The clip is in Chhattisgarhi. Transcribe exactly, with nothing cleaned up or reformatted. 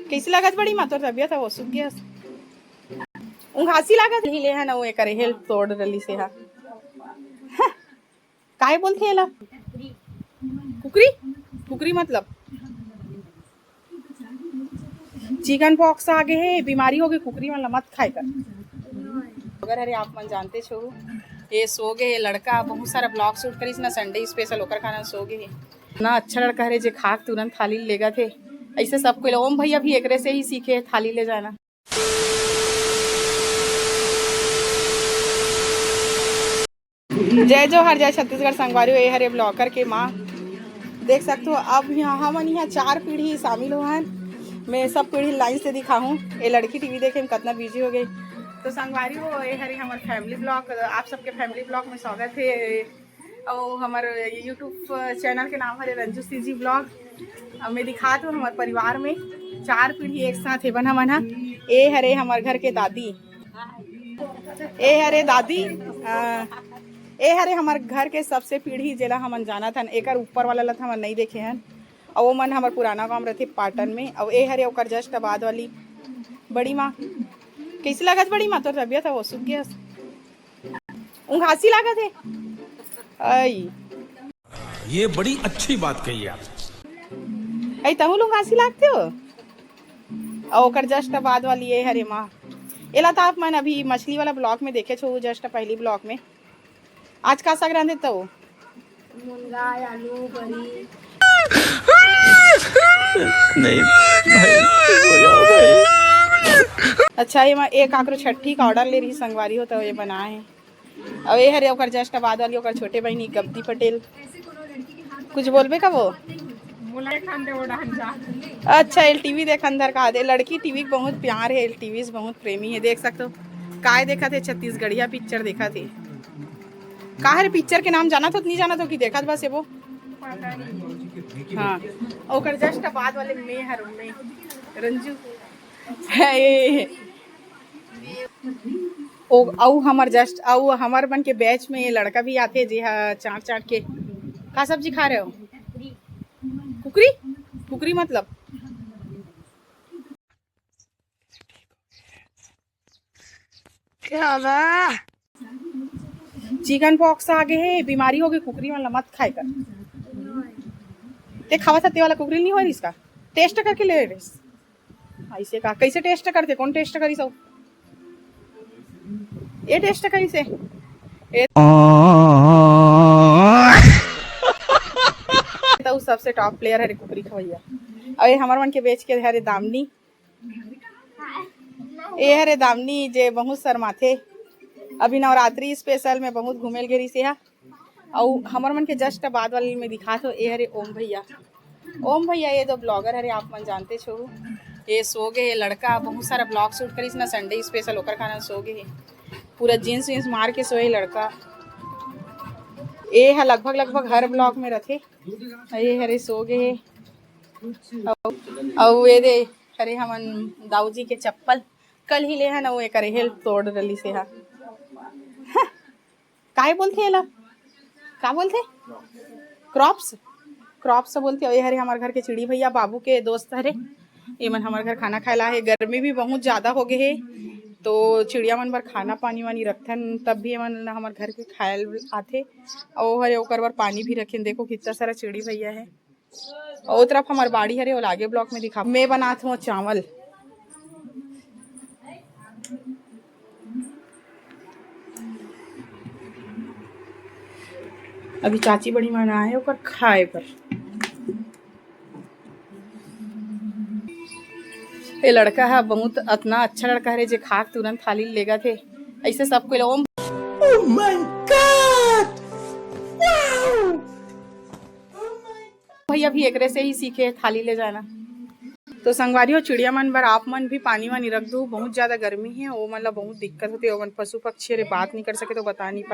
कइसे लागत बड़ी माँ तोर तबियत ह? वो सुख गया, उंघासी लागत ही ले है ना, वो करे हेल्प तोड़ रली से हा। हाँ। काय बोलथे एला? कुकरी। कुकरी मतलब चिकन पॉक्स आ गे हे, बीमारी हो गे कुकरी मन ला, मत खाए कर। अगर अरे आप मन जानते छो, ये सो गे हे लड़का, बहुत सारा ब्लॉग शूट करिस ना संडे स्पेशल, ओकर खाना सो गे हे। इतना अच्छा लड़का हरे जे खाक तुरंत थाली लेगत हे। ऐसे सब कोई ला, ओम भैया भी एकरे से ही सीखे थाली ले जाना। जय जोहार, जय छत्तीसगढ़ संगवारी हो, ये हरे ब्लॉगर के माँ। देख सकते हो, अब यहाँ हमन यहाँ चार पीढ़ी शामिल हो हन। मैं सब पीढ़ी लाइन से दिखाहूँ। ये लड़की टीवी देखे में कितना बिजी हो गई। तो संगवारी हो, ये हरे हमर फैमिली ब्लॉग, आप सबके फैमिली ब्लॉग में स्वागत है। और हमर YouTube चैनल के नाम हरे रंजू सीजी ब्लॉग। अब मैं दिखात हूँ हमर परिवार में चार पीढ़ी एक साथ हे बना मना। ए हरे हमर घर के दादी, ए हरे दादी, अ, ए हरे हमर घर के सबसे पीढ़ी जेला हमन जानत हन, एकर ऊपर वाला ला त हमन नहीं देखे हन। अउ ओमन हमर पुराना गांव रथे पाटन में। अउ ए हरे ओकर जस्ट बाद वाली बड़ी माँ। कैसे लगत बड़ी माँ तोर तबियत ह? वो सुख गया, उंघासी लागत हे। आई, ये बड़ी अच्छी बात कही आप। आई तहु ल उंघासी लागते हो? अउ ओकर जस्ट बाद वाली ये हरे माँ। एला त आप मन अभी मछली वाला ब्लॉग में देखे छो, जस्ट पहली ब्लॉग में। आज का साग रांधे तो? मुनगा, आलू, बरी। नहीं भाई, हो जाओ भाई। अच्छा, ये मैं एक आकरो छठी का ऑर्डर ले रही संगवारी हो, तो ये बनाए हैं। अब ये हरे ओकर जस्ट बाद वाली ओकर छोटे बहिनी गप्ती पटेल। कुछ बोलबे का वो? मोला एक ठन दे, वो डहन जा। अच्छा, एल टीवी देख अंदर का दे। लड़की टीवी के बहुत प्यार है, एल टीवी से बहुत प्रेमी है। देख सकते हो, काय देखत हे? छत्तीसगढ़िया पिक्चर देखत हे। का हरे पिक्चर के नाम जानत हो, नहीं जानत हो कि देखत बस एबो? हाँ, ओकर जस्ट बाद वाले में हर में रंजू। ए, ओ, अउ हमर जस्ट, अउ हमर मन के बैच में ये लड़का भी आथे, जे हा चाट चाट के। का सब्जी खा रहे हो? कुकरी। कुकरी मतलब? क्या बा? चिकन पॉक्स आ गे हे, बीमारी हो गे कुकरी मन ला, मत खाए कर। ते खावत ह, ते वाला कुकरी नहीं हो रिस का? टेस्ट करके ले रिस। ऐसे का? कैसे टेस्ट करते? कौन टेस्ट करी सब? ये टेस्ट करी से? ए तो सबसे टॉप प्लेयर हरे कुकरी खवैया। अरे हमर मन के बैच के हरे दामनी। ए हरे दामनी जे बहुत शर्माथे। अभी नवरात्रि स्पेशल में बहुत घूमेल गे रिस हे। अउ हमर मन के जस्ट बाद वाले में दिखात हो, ए हरे ओम भैया। ओम भैया, ये दो ब्लॉगर हरे, आप मन जानते छो। ये सो गे हे लड़का, बहुत सारा ब्लॉग शूट करिस ना संडे स्पेशल, ओकर खाना सो गे हे। पूरा जींस वींस मार के सोए लड़का। ए ह लगभग लगभग हर ब्लॉग में रथे। ये हरे सो गे हे। अउ, अउ ये दे हरे हमन दाऊ जी के चप्पल, कल ही ले हन, वो एकरे हेल्प तोड़ डली से हा। काय बोलथे एला? का बोलथे? क्रॉप्स। क्रॉप्स बोलथे। अउ ये हरे हमर घर के चिड़ी भैया, बाबू के दोस्त हरे। एमन हमर घर खाना खाए ला हे। गर्मी भी बहुत ज्यादा हो गे हे, तो चिड़िया मन बर खाना पानी वानी रखथन, तब भी एमन हमर घर के खाए ल आथे। अउ हरे ओकर बर पानी भी रखेन। देखो कितना सारा चिड़ी भैया हे। ओ तरफ हमर बाड़ी हरे, ओला आगे ब्लॉग में दिखा। मैं बनात हूँ चावल। अभी चाची बड़ी मन आए ओकर खाए बर। ये लड़का है बहुत अतना अच्छा लड़का हरे, जे खाक तुरंत थाली लेगत हे। ऐसे सब कोई ओम। Oh my God! Wow! भैया भी एकरे से ही सीखे थाली ले जाना। तो संगवारी हो, चिड़िया मन बर आप मन भी पानी वानी रख दू। बहुत ज्यादा गर्मी है, ओ मन ला बहुत दिक्कत होती है। ओ मन पशु पक्षी रे बात नहीं कर सके तो बता नहीं पाए।